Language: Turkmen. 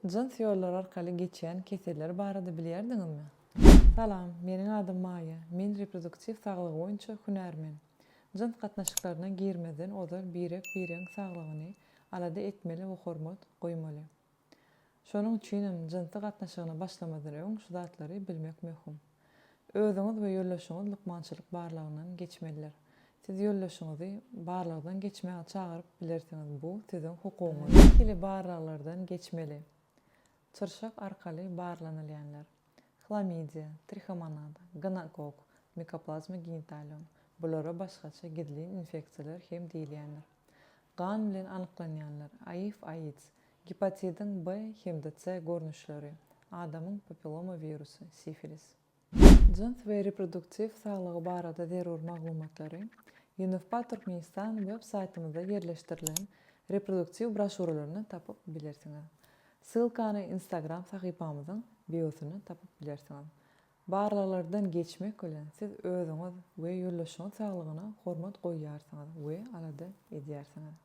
Jyns ýollary arkaly geçýän keseller barada bilýärdiňizmi? Salam, meniň adym Maýa, men reproduktiw saglygy boýunça hünärmen. Jyns gatnaşyklaryna girmezden ozal birek-biregiň saglygyny alada etmeli we hormat goýmaly. Şonuň üçinem jynsy gatnaşygyna başlamazdan öň şu zatlary bilmek möhüm. Özüňiz we ýoldaşyňyz lukmançylyk barlagyndan geçmelidir. Siz ýoldaşyňyzy barlagdan geçmäge çagyryp bilersiňiz, bu siziň hukugyňyz. Nähili barlaglardan geçmeli? Çyrşak arkaly barlanylýanlar. Hlamidiýa, trihomonada, gonokokk, mikoplazma genitalium, bulara başgaça gizlin infeksiýalar hem diýilýändir. Gan bilen anyklanýanlar, AIW, AIDS, gepatidiň B hem-de C görnüşleri, adamyň papilloma wirusy, sifilis. Jyns we reproduktiw saglygy barada zerur maglumatlary UNFPA Türkmenistan web saýtymyzda ýerleşdirilen reproduktiw broşýuralaryndan tapyp bilersiňiz. Ssylkany Instagram sahypamyzyň biosyndan tapyp bilersiňiz. Barlaglardan geçmek bilen siz özüňiz we ýoldaşyňyz saglygyna hormat goýýarsyňyz we alada edýärsiňiz.